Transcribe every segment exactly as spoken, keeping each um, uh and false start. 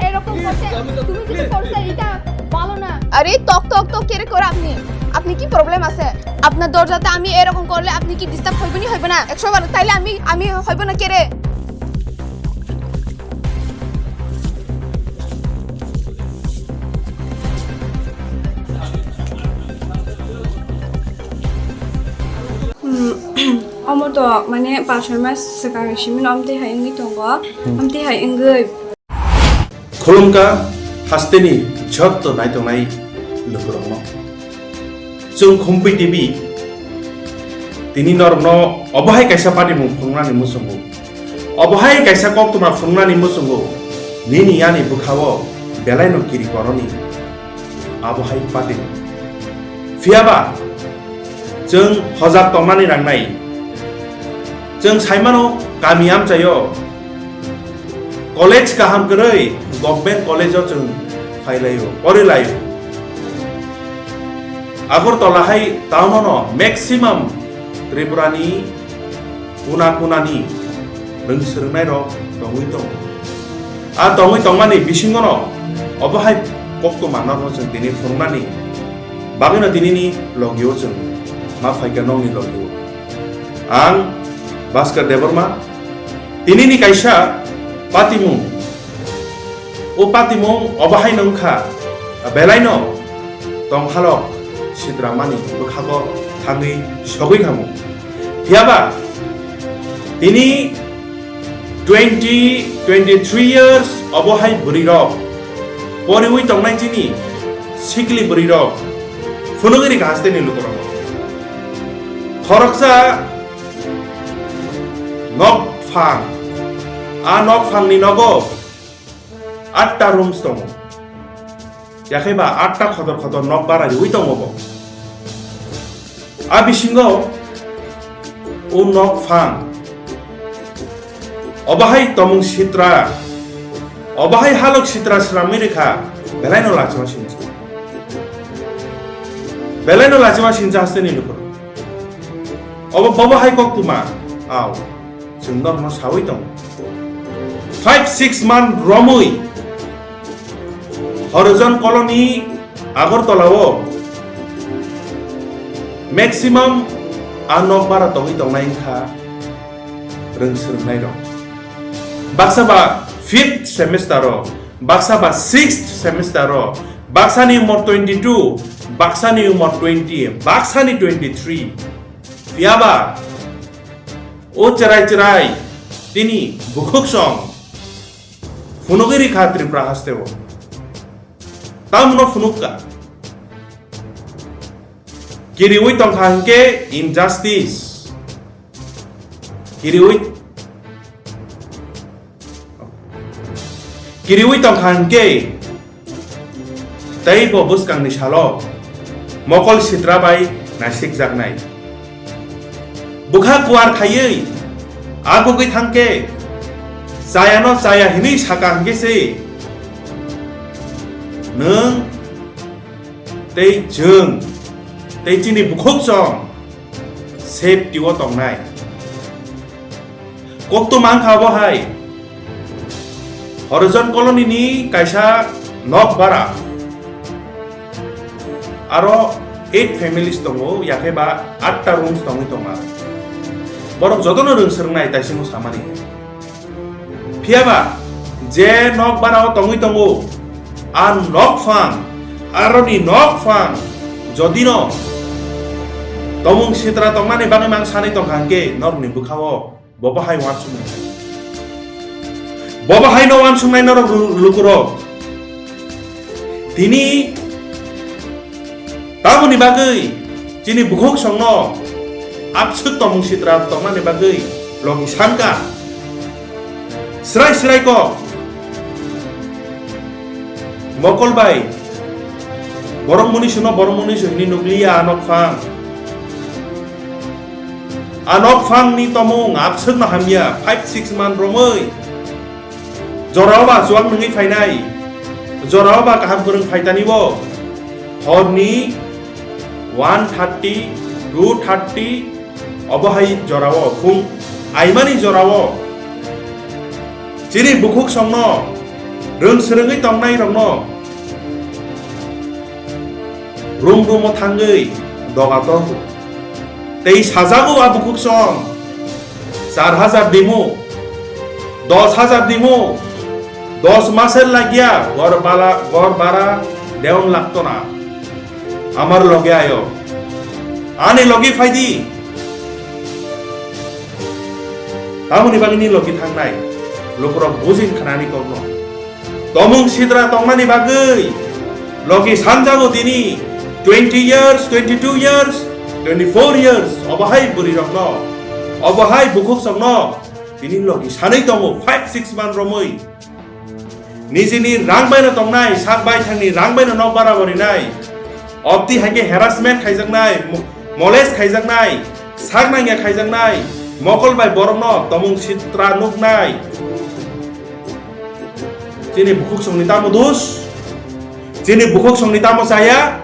এরকম করছে, তুমি কিছু করছো, এটা ভালো না। আরে, টক টক টক কেরে করে আপনি? আপনি কি প্রবলেম আছে? আপনার দরজাতে আমি এরকম করলে আপনি কি ডিস্টার্ব হইবেনি, হইবে না? একশো বার, তাইলে আমি, আমি হইব না কেরে? Hmm, omo to mane pachor mas swkang simi no amtwi hai wngwi tongo, amtwi hai wngwi. Khulumkha hasteni jotto naitongnai lukurokno. Chwng Khumpui T V tini norokno obohai kaisa patimung phunuknani muchungo. Obohai kaisa koktwma phunuknani muchungo. Nini ani bwkhao belaino kiri koroni. Abohai patimung. Phiyaba chwng hojak tongnani nangnai. Chwng saimano kami amchaio college kaham kwrwi government college-o chwng phailaio, porilaio. Agartala hai town-o no maximum Tripurani kuna kunani rwng swrwngnairok tongwi tongo. A tongwi tongmani bisingono obo hai koktwma norokno chwng tini phunuknani bagwino tinini logio chwng ma phaikha nokni logio. Ang Bhaskar Debbarma, tinini kaisa patimung. O patimung obo haino wngkha, belaino tonghalok sidramani bwkhago thangwi sogwi khamu. Phiyaba tini twenty, twenty-three years obo hai bwrwirok poriwi tongnai chini sikli bwrwirok phunugwi rikha hasteni lukurokno. Khoroksa nokphang, a nokphangni nogo atta rooms tongo. Yakhaiba atta khotor khotor nok bara riwi tongo bo. A bisingo o nokphang, obo hai tomung sitra, obo hai halok sitra sramwi rikha, belaino lachima sincha. Belaino lachima sincha hasteni lukur. Obo bobo hai koktwma, au. Chwng norokno sawi tongo. Five six month romwi Horizon Colony Agartala o maximum a nok bara tongwi tongnai wngkha rwng swrwngnairok. Baksa ba fifth semester o, baksa ba sixth semester o, baksani umor twenty-two, baksani umor twenty, baksani twenty-three. Phiyaba o cherai cherai tini bukhuk song phunugwi rikha Tripura hasteo. Tamno phunukka. Kiriwi tongkha hinkhe injustice. Kiriwi, kiriwi tongkha hinkhe tei bo bwskangni salo mokol sitra bai naisikjaknai. Bwkha kuar khaiwi agugwi thangkhe chayano chaya hinwi saka hinkhe se nwng tei chwng tei chini bukhuk chong safety o tongnai. Koktwma wngkha obo hai. Horizon Colony ni kaisa nok bara. Aro eight families tongo, yakheba atta rooms tongwi tongo. Borok jotono rwng swrwngnai taisingo samani. Phiyaba je nok bara o tongwi tongo, a nokphang, aroni nokphang, jodino tomung sitra tongmani bagwi mang sanwi tongkha hwnkhe norokni bwkhao bobo hai uansuknai. Bobo haino uansuknai norok lu-, lukurok. Tini tamoni bagwi chini bukhuk songno abswk tomung sitra tongmani bagwi logi sanka. Srai srai kok. Mokol bai. Borok muni suno borok muni suhini nukliya anok phang. Anok phangni tomung abswkno hamya five six man romwi. Jorao ba chuak nungwi phainai. Jorao ba kaham kwrwng phaitani bo. Horni one thirty, two thirty, obo hai jorao, phung aimani jorao chini bukhuk songno Rwng swrwngwi tongnai rokno room room o thangwi doga tongo. Tei sajago a bukhuk song, char hajar dimu, dos hajar dimu, dos maser lagya gor bala, gor bara deon lagto na. Amar loge ayo. Ani logi phaidi. Tamoni bagwi ni logi thangnai. Lukurok bujin khnani kokno. Tomung sitra tongnani bagwi logi sanjago tini twenty years, twenty-two years, twenty-four years. Obohai bwrwi rokno, obohai bukhuk songno tini logi sanwi tongo five six man romwi. Nijini rang baino tongnai, sak baithangni rang baino nok bara bo rinai. Obti hai khe harassment khaijaknai, mo-, molest khaijaknai, sak nangya khaijaknai, mokol bai borokno tomung sitra nuknai. Chini bukhuk songni tamo dos? Chini bukhuk songni tamo chaya?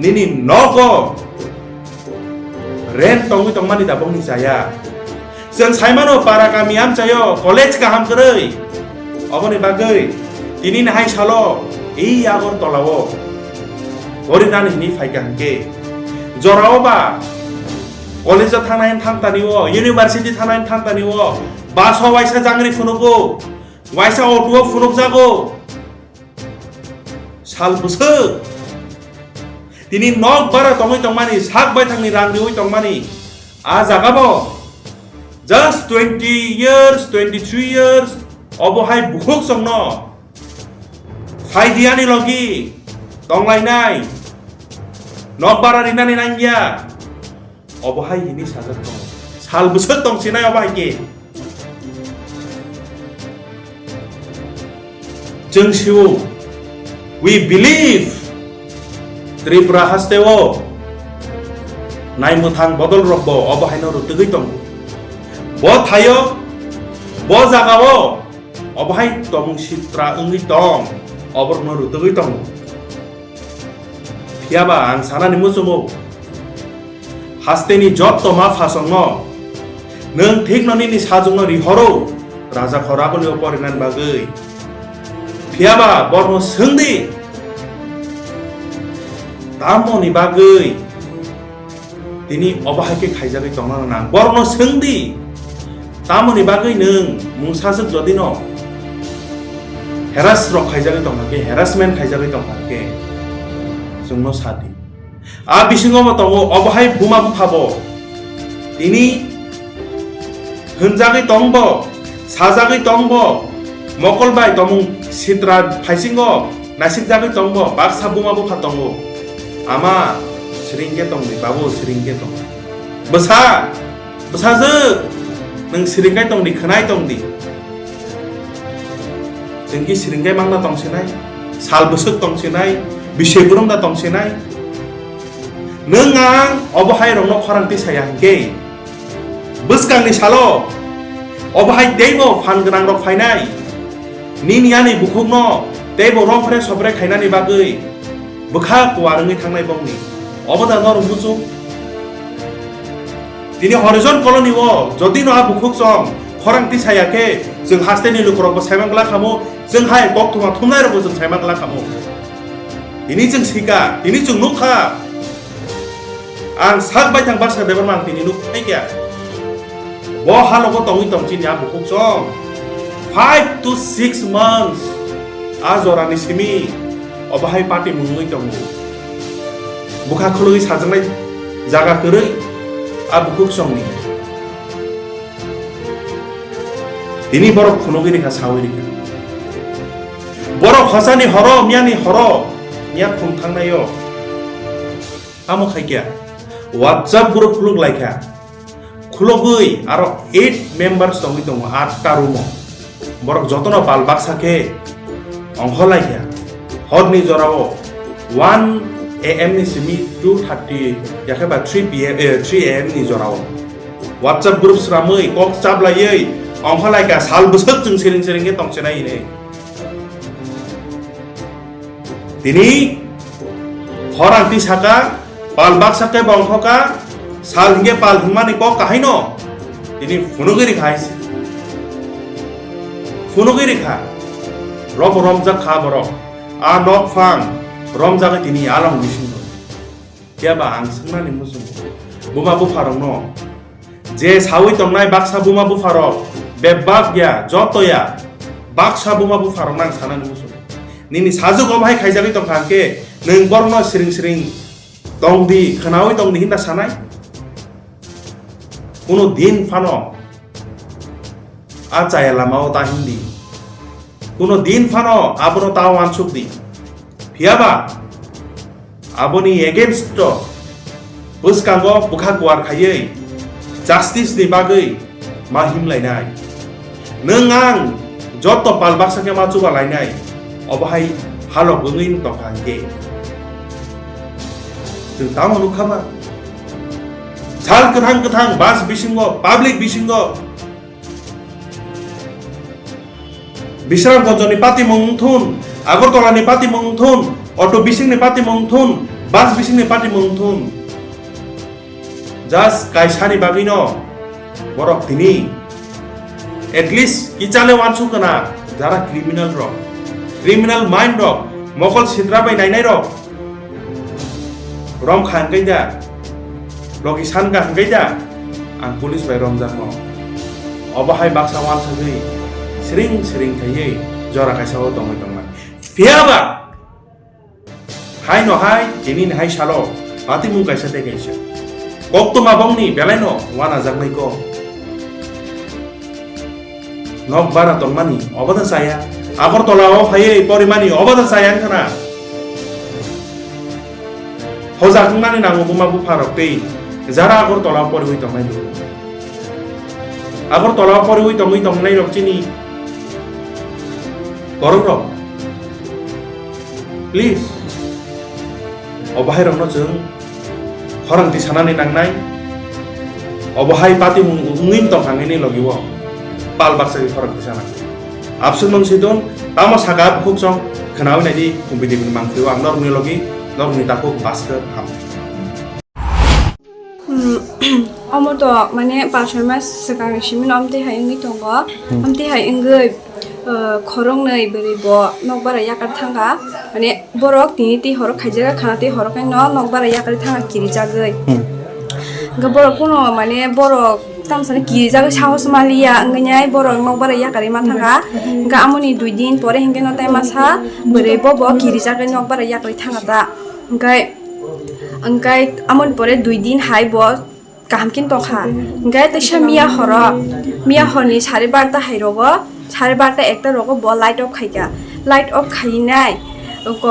Nini nogo rent tongwi tongmani da bongni chaya. Chwng saimano para kami amchaio college kaham kwrwi. Oboni bagwi tini nahai salo ei Agartala o porinani hwnwi phaikha hwnkhe jorao ba college o thangnai thangtani o, university thangnai thangtani o, bus o waisa jangri phunugo, waisa auto o phunukjago. Sal bwswk. Tini nok bara tongwi tongmani, sak baithangni rang riwi tongmani. A jaga bo just twenty years, twenty-three years, obo hai bukhuk songno phaidi ani logi tonglainai. Nok bara rinani nangya. Obo hai hini sajak tongo. Sal bwswk tong sinai obo hai khe. Chwng sio, we believe Tripura haste o naimwthang bodol rok bo obo haino rwtwgwi tongo. Bo thaio, bo jaga o obo hai tomung sitra wngwi tong, oborokno rwtwgwi tongo. Phiyaba ang sanani muchungo, hasteni jotto ma phasongno nwng thikno nini sajwkno rihoro, raja khoraboni o porinani bagwi. Phiyaba borno swngdi, tamoni bagwi tini obo hai khe khaijagwi tongna nang? Borokno swngdi, tamoni bagwi nwng mungsaswk jodino harass rok khaijagwi tongkha khe, harassment khaijagwi tongkha khe, chwngno sadi. A bisingo bo tongo, obo hai buma bupha bo tini hwnjagwi tongbo, sajagwi tongbo, mokol bai tomung sitra phaisingo, naisik jagwi tongbo, baksa buma bupha tongo. Ama, siringke tongdi, babu, siringke tong. Bwsa, bwsajwk, nwng siringkai tongdi, khwnai tongdi. Chwngki siringkai mangna tongsinai, sal bwswk tongsinai, bisoi burum da tongsinai. Nwng ang obo hai rokno khorang tisaya hwnkhe, bwskangni salo obo hai teibo phan gwnang rok phainai. Nini ani bukhukno teibo romphre sophre khainani bagwi bwkha kuar wngwi thangnai bongni. Obo da norok muchung? Tini Horizon Colony o jodi no a bukhuk chong khorang tisaya khe, chwng hasteni lukurokbo saimang glak khamu, chwng hai kok thuma thumnai rokbo chwng saimang glak khamu. Tini chwng sika, tini chwng nukha. Ang sak baithang Baksa Debbarma ang tini nuk phaikha. Bo halogo tongwi tong chini a bukhuk chong. Five to six months a jorani simi obo hai party mungwi tongo. Bwkha khulugwi sajaknai jaga kwrwi a bukhuk chongni. Tini borok phunugwi rikha, sawi rikha. Borok hosani horo, miyani horo, miya phung thangnaio. Amo khaikya, WhatsApp group khuluk laikha. Khulogwi aro eight members tongwi tongo, atta room o. Borok jotono pal baksa khe ongkhor laikha. Horni jorao one A M ni simi two thirty yakhe ba three P M, eh, three A M ni jorao. WhatsApp group sramwi, kok chaplaiwi ongkhor laikha, sal bwswk chwng siring siring khe tongsinai hinwi. Tini khorang tisaka, pal baksa khe bongkhoka, sal hingke pal hingmani kok kahaino tini phunugwi rikha hai se. Phunugwi rikha. Robo romjak kha borok. A nok phang romjagwi tini along bisingo. Phiya ba ang swngnani muchungo, buma bupharokno je saui tongnai baksa buma bupharok, bebak ya, joto ya, baksa buma bupharokno ang sanani muchungo. Nini sajwk obo hai khaijagwi tongkha hwnkhe nwng borokno siring siring tongdi, khwnaui tongdi hinda sanai? Kuno din phano a chaya lamao ta himdi. Kuno din phano abono ta uansukdi. Phiya ba aboni against o bwskango bwkha kuar khaiwi justice ni bagwi ma himlainai. Nwng ang joto pal baksa khe ma chuba lainai, obo hai halok wngwi tongkha hwnkhe. Chwng tamo nukha ba? Sal kwthang kwthang bus bisingo, public bisingo, Bisramganj ni patimung wngthun, Agartala ni patimung wngthun, auto bising ni patimung wngthun, bus bising ni patimung wngthun. Just kaisa ni bagwi no borok tini at least kichale uansuk kana jara criminal rok, criminal mind rok, mokol sitra bai nainai rok romkha hwnkhe da, logi sankha hwnkhe da, ang police bai romjakno. Obo hai baksa uansugwi siring siring khaiwi jora kaisa o tongwi tongmani. Phiya ba Haino hai, tini ni hai salo, patimung kaisa tei kaisa. Koktwma bongni belaino uanajaknai kok. Nok bara tongmani, obo da chaya. Agartala o phaiwi porimani, obo da chaya wngkha na. Hojak wngmani nango buma bupha rok tei jara Agartala o poriwi tongnai rok. Agartala o poriwi tongwi tongnai rok chini borok rok. Please, o bahai rokno chwng khorang tisanani nangnai. O bahai pati wng-, wngwi tongkha nini logi o pal baksa khe khorang tisana. Absuk nung sidon, tamo saka bukhuk chong khwnawi naidi, kumbidi bini mangphi o ang norokni logi, norokni takhuk baskhe ham. Hmm, omo to mane pal soi mas swkang ni simi no amtwi hai wngwi tongo. Hmm. Amtwi hai wngwi, uh, khoroknwi bwrwi bo nok bara yakar thangkha. Mane borok tini twi horo khaijak kha, twi horo khe no nok bara yakar thangkha kirijagwi. Hmm. Hwnkhe borok kuno mane borok tamsani kirijagwi sahos maliya wngwi nai borok nok bara yakarwi ma thangkha. Hwnkhe amoni dui din pore hinkhe no tai masa bwrwi bo bo kirijagwi nok bara yakarwi thangkha ta. Hwnkhe Hwnkhe amoni pore dui din hai bo kaham khe tongkha. Hwnkhe teisa miya horo, miya horni sare barta hai rogo, sare barta ekta rogo bo light off khaikha. Light off khainai, oko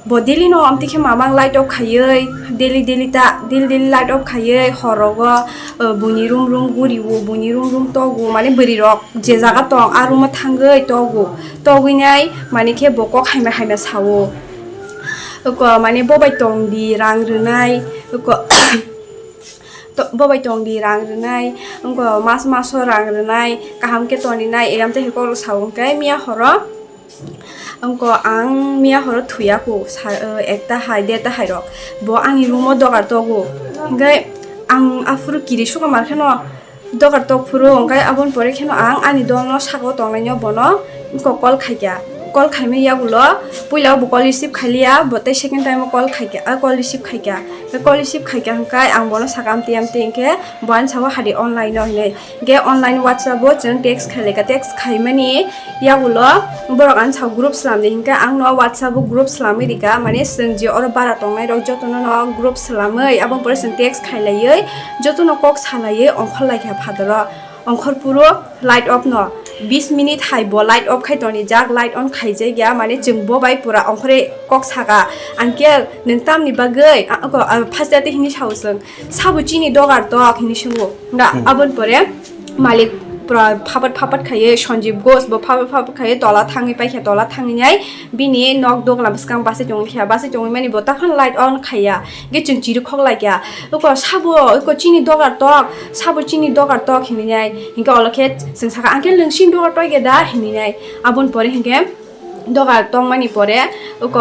bo daily no amtwi khe mamang light off khaiwi, daily daily ta, daily daily light off khaiwi hor rogo, uh, buini room room guriwo, buini room room togo, mane bwrwi rok je jaga tong, a room o thangwi togo. Togwi nai, mane khe bo kok haima haima sao. Oko mane bo bai tong di rang rwnai, oko to-, bo bai tong di rang rwnai, wngko mas maso rang rwnai, kaham khe toni nai, eyam tei kok rok sao hwnkhe miya horo. Wngko ang miya horo thuya kho, sa-, ekta hai, derta hai rok. Bo ani room o dogar togo. Hwnkhe ang aphuru kiri suka mar kheno, Dogar tok phuru, hwnkhe aboni pore kheno ang ani dolno saka o tongnaino bono wngkha call khaikha. Call khaimani yagulo puila bo call receive khailiya, bo tei second time o call khaikha, a call receive khaikha. Tei call receive khaikha hwnkhe ang bono saka amtwi amtwi hwnkhe bo ani saka o hadi online o hinwi. Hwnkhe online WhatsApp o chwng text khailaikha, text khaimani Yagulo borok ang sao group slamdi hinkhe ang no WhatsApp o group slamwi rika, mane chwng je oro bara tongnai rok jotono no group slamwi, aboni pore chwng text khailaiwi, jotono kok salaiwi ongkhor laikha phataro. Ongkhor phuru light off no bis minute hai bo light off khai tonijak, light on khaijakya, mane chwng bo bai pura ongkhorwi kok saka, "Uncle, nwng tamni bagwi?" A-, ako, a, first day tei hini sao chwng, "Sabo chini dogar tok," hini swngo. Da, hmm, aboni pore malik pura phapat phapat khaiwi Sanjeev Ghosh bo phapat phapat khaiwi tola thangwi paikha, tola thangwi nai bini nok dogla bwskang bachai tongwi kha, bachai tongwi mani bo takhon light on khaiya, hwnkhe chwng chirikhok laikha, "Oko sabo, oko chini dogar tok, sabo chini dogar tok," hinwi nai, hwnkhe olokhe chwng sakha, "Uncle, nwng chini dogar tok ya da?" hinwi nai, aboni pore hwnkhe dogar tongmani pore oko,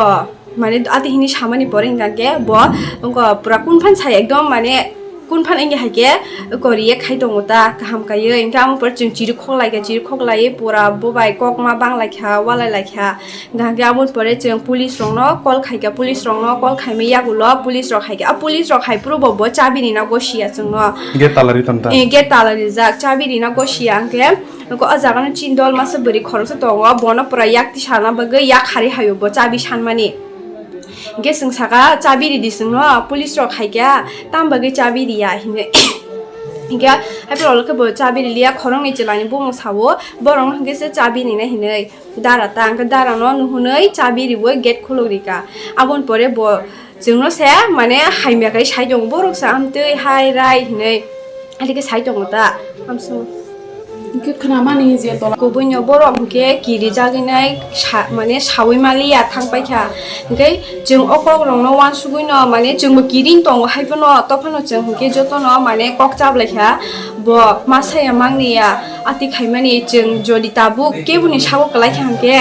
mane, ati hini samani pore hingka khe bo wngkha pura kunphan sai ekdom, mane, Kun phan wngya hai khe kori ye khai tongo ta, kaham kai ye. Hingke amo pore chwng chiri khok lai kha, chiri khok lai ye pura bo bai kok ma bang lai kha, walai lai kha. Hingke amo pore chwng police rok no call khai kha, police rok no call khai ma yagulo police rok hai khe, a police rok hai phuru bo, bo chabi rina gosi ya chwng no. Gate tala ri tonta. Eh, gate tala rijak, chabi rina gosi ya hingke. Nokho o jaga no chini dol masa bwrwi khoroksa tongo, bono pura yak tisana bagwi yak hari hayo bo chabi sanmani. Hingke chwng saka, "Chabi ridi chwngno, police rok hai kha, tam bagwi chabi riya?" hinwi. Hingke haiphuru ulo khe bo chabi riliya, khoroknwi chwlaini bumung sao, borokno hingke se chabi rina hinwi dara ta, hingke dara no nuhunwi chabi riwi gate khuluk rika. Aboni pore bo chwngno se mane hamya kai sai tongo, borok se amtwi hai rai hinwi. Alike sai tongo ta, amsong. Hingke khnamani je tola. Kubui no borok hingke kiri jagwi nai sa, mane sawi mali ya thang paikha. Hingke chwng o kok rok no wansugwi no, mane chwng bo kiri tongo hai phano, to phano chwng hingke joto no mane kok chap lai kha. Bo ma saya mangni ya, ati khaimani chwng jodi tabuk keboni sago kwlai kha hingke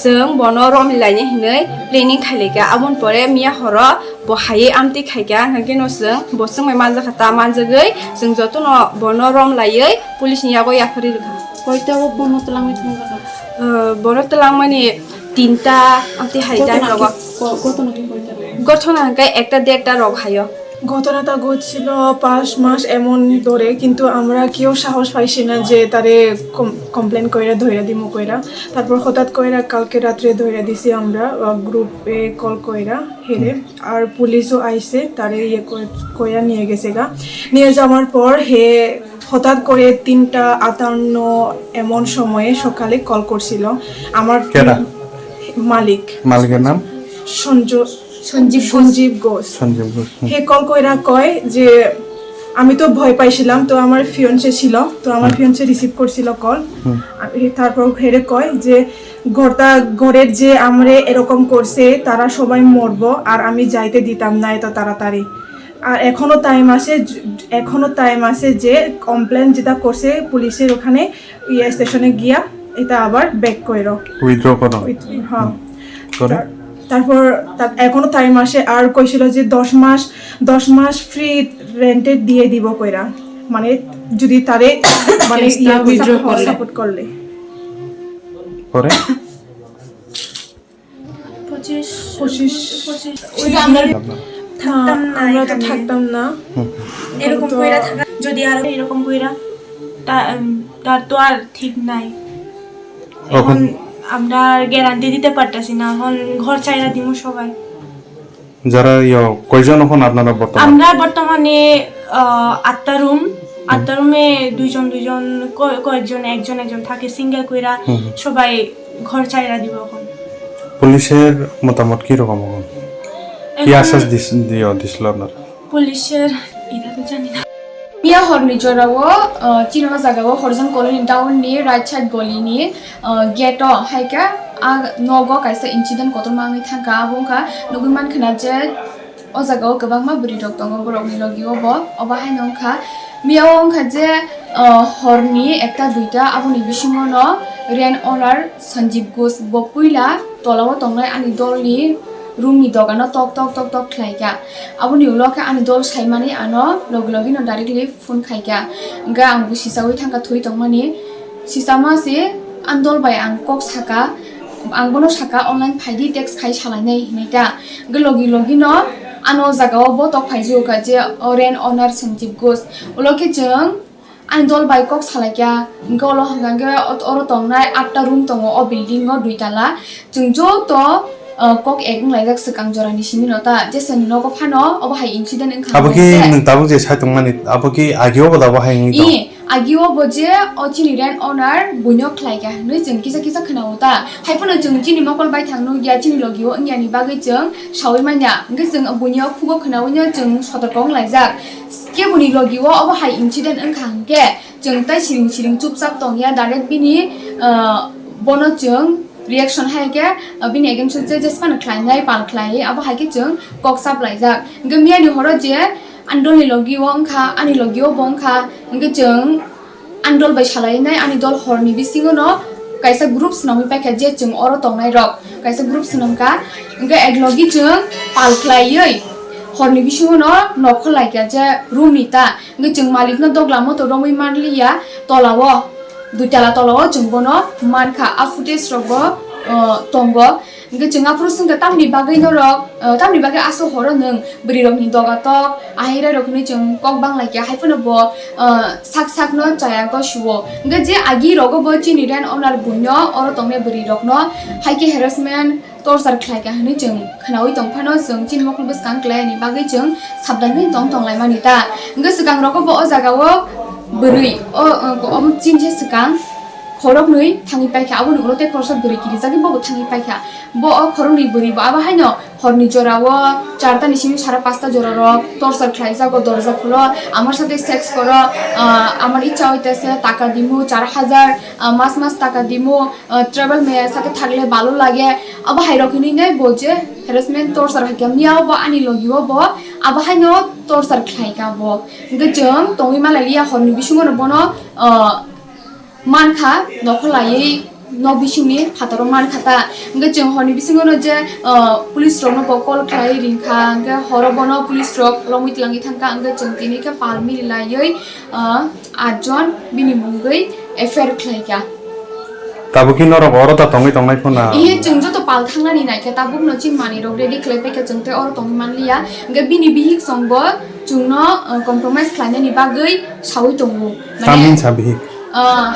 chwng bono rom laini hinwi planning khai lai kha. Aboni pore miya horo bo hai amtwi khai kha, hingke no chwng bo chwng bai manjakha ta manjagwi chwng joto no bono rom laiwi police ni yago yaphari rwkha. Koita o bono twlangwi thangjakha? Ah, bono twlangmani tinta amtwi hai time rogo. Ko-, kotono khe koita? Gothona hingke ekta derta rok hayo. ঘটনাটা ঘটছিল পাঁচ মাস এমন ধরে, কিন্তু আমরা কেউ সাহস পাইছি না যে তারে কম-, কমপ্লেন কইরা ধইরা দিমু কইরা। তারপর হঠাৎ কইরা কালকে রাত্রে ধইরা দিছি আমরা, আহ, গ্রুপে কল কইরা হেরে। আর পুলিশও আইছে, তারে ইয়ে কই-, কইরা নিয়ে গেছে গা। নিয়ে যাওয়ার পর হে হঠাৎ করে তিনটা আটান্ন এমন সময়ে সকালে কল করছিল। আমার কেডা? মালিক। মালিকের নাম? সঞ্জু-, সঞ্জীব ঘোষ। সঞ্জীব ঘোষ। সঞ্জীব ঘোষ, হুম। হে কল কইরা কয় যে, আমি তো ভয় পাইছিলাম, তো আমার ফিয়ন্সে ছিল, তো আমার হুম। ফিয়ন্সে রিসিভ করছিল কল। হুম। আর হে, তারপর হেরে কয় যে, ঘরটা, ঘরের যে আমরে এরকম করছে, তারা সবাই মরবো, আর আমি যাইতে দিতাম না এত তাড়াতাড়ি। আর এখনো টাইম আছে, য-, এখনো টাইম আছে যে কমপ্লেন যেটা করছে পুলিশের ওখানে, ইয়ে, স্টেশনে গিয়া এটা আবার ব্যাক করো। উইথড্র করো। উইথ-, হ্যাঁ। হুম। করে? তার-, তারপর তা-, এখনো টাইম আছে, আর কইছিল যে দশ মাস, দশ মাস ফ্রি রেন্টে দিয়ে দিব কইরা, মানে যদি তারে মানে কেসটা ইয়ে উইথড্র সাপোর্ট করলে। সাপোর্ট করলে। পরে? পঁচিশ। পঁচিশ। পঁচিশ। ওই যে আমরা না, থাকতাম না আমরা তো এখানে। থাকতাম না। হুম। এরকম তো কইরা থাকা, যদি আরো এরকম কইরা, তা-, উম, তার তো আর ঠিক নাই। এখন এখন আমরা গ্যারান্টি দিতে পারতাছি না, এখন ঘর ছাইরা দিমু সবাই। যারা ইয়ো, কয়জন এখন আপনারা বর্তমানে? আমরা বর্তমানে, আহ, আটটা রুম, হুম। আটটা রুমে দুইজন দুইজন, ক-, কয়েকজন একজন একজন থাকে, সিঙ্গেল কইরা হুম, হুম। সবাই ঘর ছাইরা দিব এখন। পুলিশের মতামত কি রকম এখন? কি এখন আশ্বাস দিস-, দিও, দিছিল আপনারা? পুলিশের এটা তো জানি না। Miya horni jorao, uh, chini o jagao Horjong Colony town ni right side goli ni, uh, gate o hai khe a nogo kaisa incident kotorma wngwi thangkha. Abo wngkha nugwi mankha na je o jagao kwbangma bwrwi rok tongo, borok ni logi o bo, obo haino wngkha. Miya o wngkha je, uh, horni ekta duita, aboni bisingo no rent owner Sanjeev Ghosh bo puila tola o tongnai ani dol ni room ni doga no tok tok tok tok khlai kha. Aboni ulo khe ani dol saimani ano logi logi no directly phone khai kha. Hingkhe ang bo sichaui thangkha thwi tongmani. Sichama se ani dol bai ang kok saka, ang bono saka online phaidi text khai salainai hinwi ta. Hingkhe logi logi no ano o jaga o bo tok phai jio kha je o rent owner Sanjeev Ghosh. Ulo khe chwng ani dol bai kok salai kha. Hingkhe ulo hwnka hingkhe ot-, oro tongnai atta room tongo o building o dui tala. Chwng joto, uh, kok ek wng laijak swkang jorani simi no ta, jesani nogo phano obo hai incident wngkha. Abo khe nwng tabuk je sai tongmani, abo khe agi o bo da bo hai wngwi tong? I, agi o bo je o chini rent owner buino khlai kha hinwi chwng kisa kisa khna o ta. Hai phano chwng chini mokol baithang nukya, chini logi o wngya ni bagwi chwng saui manya. Hwnkhe chwng buino khugo khnaui no chwng sotorko wng laijak. Keboni logi o obo hai incident wngkha hwnkhe chwng tai siring siring chupchap tongya, direct bini, uh, bono chwng reaction hai khe, uh, bini against o je jesphano khlainai, pal khlai, abo hai khe chwng kok sap laijak. Hwnkhe miyani horo je ani dolni logi o wngkha, ani logi o bo wngkha, hwnkhe chwng ani dol bai salainai, ani dol horni bisingo no kaisa group swnamwi paikha, je chwng oro tongnai rok kaisa group swnamkha, hwnkhe ek logi chwng pal khlaiwi Horni bisingo no nokho laikha je room ni ta. Hwnkhe chwng malik no dogla moto romwi manliya, tola o, dui tala tola o chwng bono mankha, a footage rok bo, uh, tongo. Hwnkhe chwng aphuru swngkha tamni bagwi norok, uh, tamni bagwi aswk horo nwng bwrwi rokni doga tok, ahai rai rok hinwi chwng kok banglaikha, hai phano bo, uh, sak sak no chaya gosuo. Hwnkhe je agi rogo bo chini rent owner buino oro tongnai bwrwi rokno hai khe harassment torture khlaikha hinwi chwng khnaui tongphano, chwng chini mokol bwskang khlaini bagwi chwng sabdan khe tong tonglaimani ta. Hwnkhe swkang rogo bo o jaga o bwrwi o, o, o chini se swkang khoroknwi thangwi paikha, aboni ulo tei khoroksa bwrwi kirijagwi bobo thangwi paikha. Bo o khoroknwi bwrwi bo abo haino horni jora o charta ni simi sara pasta jora rok torture khlaijago, dorja khulo, amar sathe sex koro, ah, amar ichha hoitese taka dimu char hajar, ah, mas mas taka dimu, ah, travel me sake thagle balo lage. Abo hai rok hinwi nai bo je harassment torture hai khe miya bo ani logi o bo abo haino torture khlai kha bo. Hwnkhe chwng tongwi malai liya horni bisingo no bono, ah, mankha, nokho laiwi nok bisingni phataro mankha ta. Hwnkhe chwng horni bisingo no je, ah, police rok no bo call khlai ringkha, hwnkhe horo bono police rok romwi twlangwi thangkha, hwnkhe chwng tini khe pal mili laiwi, ah, atjon bini mungwi F I R khlaikha. Tabuk khe norok oro da tongwi tongnai phano? Ihe chwng joto pal thangnani naikhe tabukno chini manwirok ready khlai paikha, chwng tei oro tongwi manliya. Hwnkhe bini bihik chwngbo chwngno, uh, compromise khlainani bagwi saui tongo. Mane, tamni sa bihik? Uh,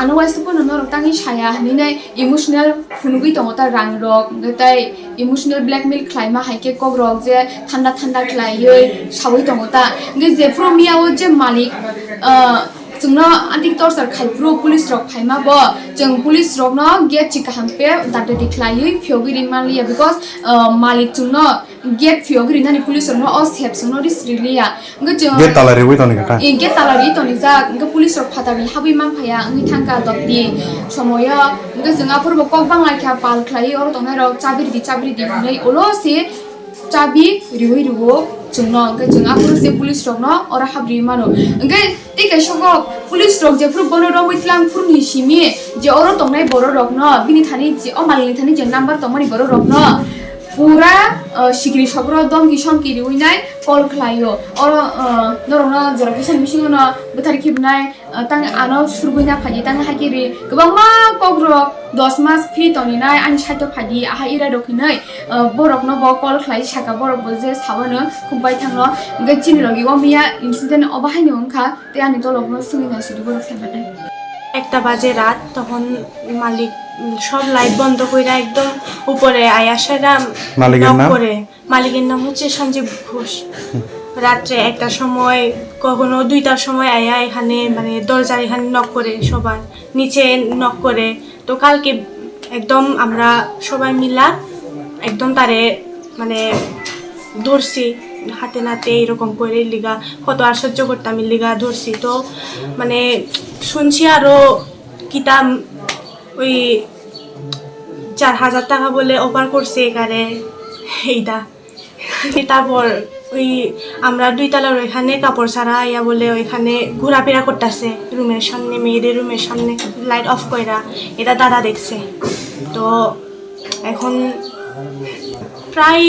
ano waisa phano norok tangwi saya hinwi nai emotional phunugwi tongo ta rangrok, hwnkhe tei emotional blackmail khlaima hai khe kokrok je thanda thanda khlaiwi saui tongo ta. Hwnkhe jephru miya o je malik, uh, chwngno anti torture khai phuru police rok phaima bo, chwng police rokno gate chi kaham pe dada di khlaiwi phiyogwi ring manliya, because, uh, malik chwngno gate phiyogwi rinani police rokno o sep chwngno ris riliya. Hwnkhe chwng gate tala riwi toni kha ta? Eh, gate tala riwi toni jak, hwnkhe police rok phatarni habwi manphaya wngwi thangkha dopti somoyo. Hwnkhe chwng aphuru bo kok banglaikha pal khlaiwi oro tongnai rok chabi ridi, chabi ridi hinwi ulo se chabi riwi rwo chwngno, hwnkhe chwng aphuru se police rokno oro habri mano. Hwnkhe tei kaisa kok police rok jephuru bono romwi tlang phuruni simi je oro tongnai borok rokno bini thani je o malikni thani je number tongmani borok rokno pura, uh, sikri sokro domki somki riwi nai call khlaio. Oro, uh, norokno jora kisa bisingo no bwthar khibnai. Ah, tang ano surgwi na phaidi, tang haikhe ri kwbangma kokrok dos mas free tongninai ani side o phaidi, aha ira rok hinwi, ah, borokno bo call khlai saka, borok bo je sawano khuk bai thangno, hwnkhe chini logi o miya incident obo haino wngkha, tei ani dolokno swngwi naisidi borok sai manai. একটা বাজে রাত, তখন মালিক, উম, সব লাইট বন্ধ কইরা একদম উপরে আয়া সেটা মালিকের knock নাম? করে। মালিকের নাম হচ্ছে সঞ্জীব ঘোষ। হুম। রাত্রে একটার সময়, কখনো দুইটার সময় আয়া এখানে, মানে, দরজার এখানে নক করে সবার, নিচে নক করে। তো কালকে একদম আমরা সবাই মিলা একদম তারে, মানে, ধরছি হাতে নাতে, এরকম করে লিগা, কত আর সহ্য করতাম, এই লিগা ধরছি। তো, মানে, শুনছি আরো কিতা ওই চার হাজার টাকা বলে অফার করছে এখানে, এইটা। তারপর ওই আমরা দুই তলার ওইখানে কাপড় ছাড়া আইয়া বলে ওইখানে ঘোরাফেরা করতেছে রুমের সামনে, মেয়েদের রুমের সামনে লাইট অফ কইরা, এটা দাদা দেখছে। তো এখন প্রায়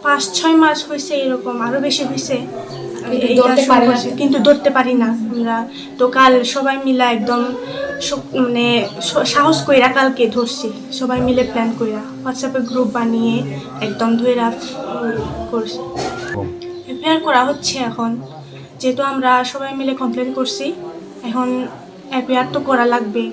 পাঁচ ছয় মাস হয়েছে এরকম, আরো বেশি হয়েছে। কিন্তু এটা ধরতে পারে না। কিন্তু ধরতে পারি না আমরা। তো কাল সবাই মিলে একদম শক-, মানে স-, সাহস কইরা কালকে ধরছি, সবাই মিলে প্ল্যান কইরা হোয়াটসঅ্যাপে গ্রুপ বানিয়ে একদম ধইরা, উম, করছি। এফআইআর করা হচ্ছে এখন, যেহেতু আমরা সবাই মিলে কমপ্লেন করছি, এখন এফআইআর তো করা লাগবে।